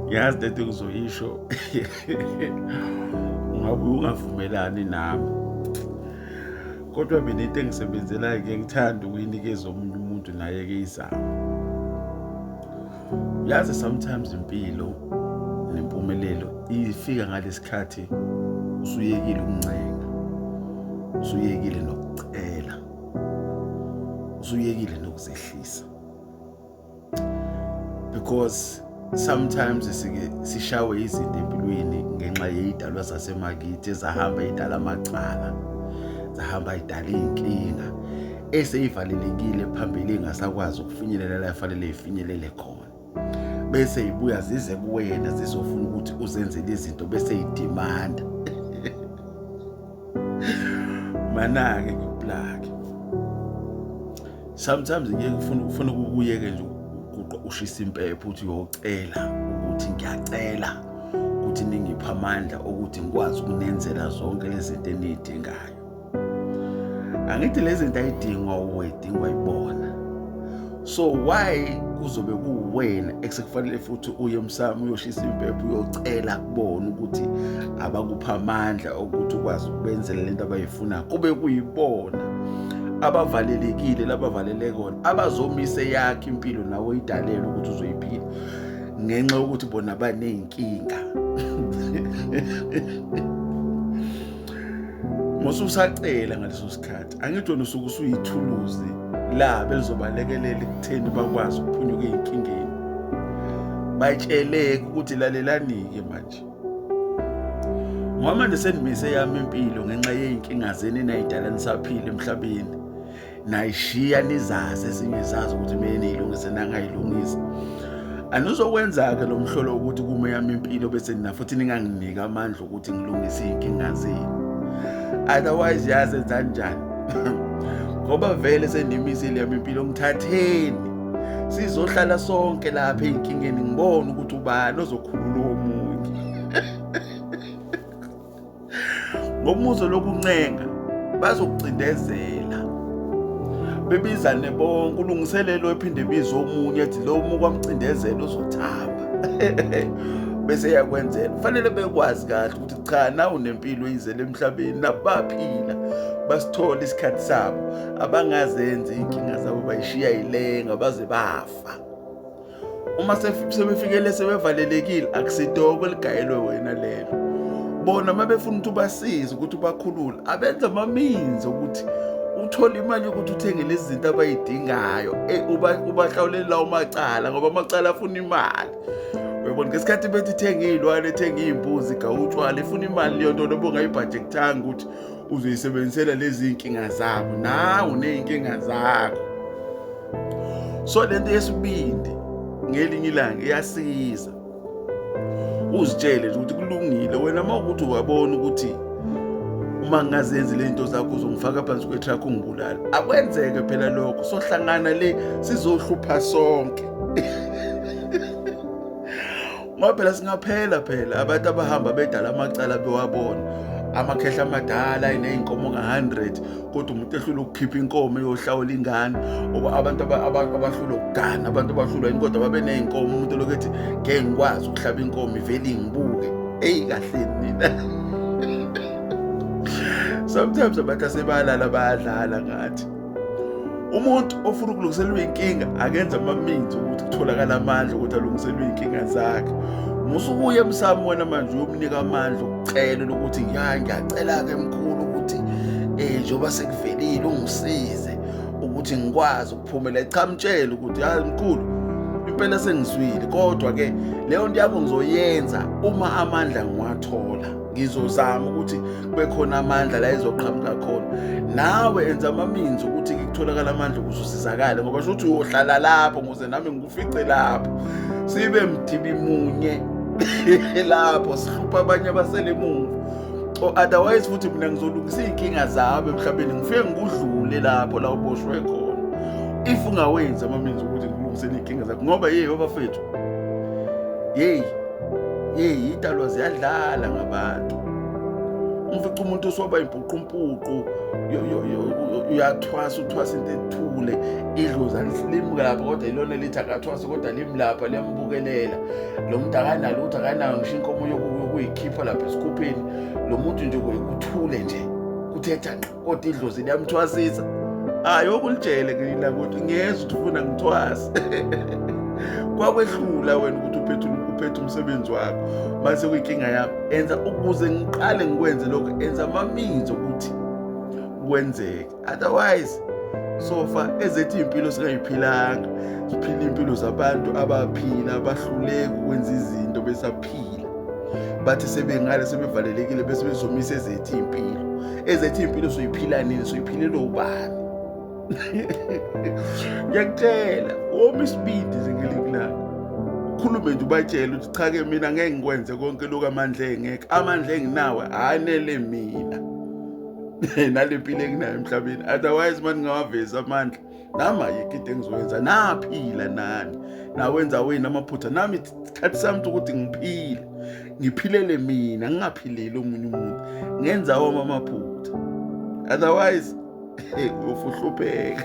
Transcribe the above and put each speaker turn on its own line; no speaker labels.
Ngiyazi lento engizoyisho ungabuye ungavumelani nami, kodwa mina into engisebenzelayo ngeke ngithande ukuyinikeza omunye umuntu naye ke izama. Yazi sometimes impilo nempumelelo ifika ngalesikhathi usuyekile ukuncenga, usuyekile nokucela, usuyekile nokuzehlisa, because sometimes sike sishawe izinto empilweni ngenxa yeyidalwa zasemakithi ezahamba idala amacala, zahamba idala iy'nkinga eseyivalelekile phambili, engasakwazi ukufinyelela la efanele ifinyelele khona, bese ibuya zize kuwena zizofuna ukuthi uzenzele izinto, bese idemanda. Mana-ke ngikuplake, sometimes ngeke ufuna ukuyeke nje uguqa ushisa impepho uthi uyocela ukuthi ngiyacela ukuthi ningiphe amandla okuthi ngikwazi ukunenzela zonke lezi zinto eniyidingayo. Angithi lezi zinto ayidingwa uwe, idingwa ibona. So why kuzobe kuwena ekusekufanele futhi uye emsamo uyoshisa impepho uyocela kubona ukuthi abakupha amandla okuthi ukwazi ukubenzela lento abayifunayo, kube kuyibona abavalelekile labavalele kona abazomise yakhe impilo nawe oyidalele ukuthi uzoyiphila, ngenxa yokuthi bona baney'nkinga. Mususacela ngaleso sikhathi, angithi wena usuke usuyithuluzi la belizobalekelela ekutheni bakwazi ukuphunyuka ey'nkingeni. Batsheleke ukuthi lalelani-ke manje, ngoba manje senimise yami impilo ngenxa yey'nkinga zenu enayidala nisaphila emhlabeni, nayishiya nizazi ezinye zazi ukuthi kumele niyilungise nangayilungisa. Anizokwenza-ke lo mhlolo ukuthi kume yami impilo bese nina futhi ninganginiki amandla ukuthi ngilungise iy'nkinga zenu. Otherwise yazi enzanjani, ngoba vele senimisile yami impilo, ngithatheni sizohlala sonke lapha ey'nkingeni, ngibone ukuthi ubani ozokhulula omunye. Ngoba lokuncenga bazokucindezela, bebizane bonke, ulungiselelo ephinde bize omunye ethi lo muke wamcindezela uzothamba bese yakwenzela. Kufanele bekwazi kahle ukuthi cha, nawe unempilo oyizele emhlabeni, nabo baphila basithola isikhathi sabo, abangazenzi iy'nkinga zabo bayishiya yilenga baze bafa. Uma sebefikele sebevalelekile, akusitoko eligayelwe wena lelo. Bona uma befuna ukuthi ubasize ukuthi ubakhulule, abenze ama-means ukuthi uthole imali yokuthi uthenge lezi zinto abayidingayo, ubahlawulele lawo macala, ngoba amacala afuna imali. Uyabona, ngesikhathi bethi thenga iy'lwane, thenga iy'mbuzi, gawa utshwala, ifuna imali leyo nto noba ungayibhajekthanga ukuthi uzoyisebenzisela lezi iy'nkinga zabo, nawe uney'nkinga zakho. So lento yesibindi ngelinye ilanga iyasiza, uzitshele nje ukuthi kulungile wena uma ukuthi uyabona ukuthi uma ngingazenzi le nto zakho uzongifaka phansi kwe-truck ungibulala. Akwenzeke phela lokho, sohlangana le sizohlupha sonke, ngoba phela singaphela phela abantu abahamba bedala amacala bewabona amakhehla amadala eney'nkomo nga-100, kodwa umuntu ehlula ukukhipha inkomo eyohlawula ingane, oba abantu abahlula ukugana, abantu abahlulwa yini, kodwa babe ney'nkomo. Umuntu lokhu ethi ngeke ngikwazi ukuhlaba inkomo ivele ingibuke. Eyi kahleni nina, sometimes abantu asebalala bayadlala ngathi. Umuntu ofuna ukulungiselwa inkinga akenze ama-means ukuthi kutholakala amandla ukuthi alungiselwe iy'nkinga zakhe. Musukuye emsamo wena manje uyomnika amandla ukucela lokuthi ya ngiyacela-ke mkhulu ukuthi njengoba sekuvelile ungisize ukuthi ngikwazi ukuphumela. Cha, mtshele ukuthi hayi mkhulu, impela sengizwile, kodwa-ke leyo nto yakho ngizoyenza uma amandla ngiwathola. Ngizozama ukuthi kube khona amandla la ezoqhamuka khona. Nawe enza ama-means ukuthi kutholakala amandla ukuze usizakale, ngoba sho ukuthi uyohlala lapho ukuze nami ngikufice lapho, sibe mdibi munye lapho sihlupha abanye abasele emuva. Otherwise futhi mina ngizolungisa iy'nkinga zami emhlabeni, ngifike ngikudlule lapho la uboshwe khona, if ungawenzi ama-means ukuthi ngilungisele iy'nkinga zakho. Ngoba yeyi babafethu, yeyi yeyi, idalwa ziyadlala ngabantu. Umfica umuntu osoba impuqumpuqu, uyathwasa, uthwasa into ethule, idlozi alimuka lapha, kodwa ilona elithi akathwase, kodwa limlapha liyambukelela. Lo muntu akanalutho, akanayo ngisho inkomo yokuyikhipha lapha esikhupheni. Lo muntu nje kuthule nje, kuthetha nqa, kodwa idlozi liyamthwasisa. Hayi, okulitshele ngelinye ukuthi ngiyezwa ukuthi ufuna ngithwase. Kwakwehlula wena ukuthi uphethe umsebenzi wakho, mase kuyinkinga yami. Enza ukuze ngiqale ngikwenze lokho, enza amaminzi ukuthi kwenzeke, otherwise sofa ezethu iy'mpilo singayiphilanga. Siphila iy'mpilo zabantu abaphila, abahluleka ukwenza izinto besaphila, bathi sebengale sebevalelekile bese bezomisa ezethu iy'mpilo. Ezethu iy'mpilo soyiphila nini? Soyiphilelwe ubani? Ngiyakutshela, woma isibindi nje ngelinye ukhulume nje, ubatshele ukuthi cha-ke, mina ngeke ngikwenze konke lokhu, amandla engekho, amandla enginawo anele mina nale mpilo enginayo emhlabeni. Otherwise mani ngingawavezi amandla, nami ayikho into engizoyenza. Naphila nani, nawenza wena amaphutha, nami isikhathi sami ukuthi ngiphile, ngiphilele mina, ngingaphileli omunye umuntu, ngenza wami amaphutha. Otherwise uyofuhlupheka.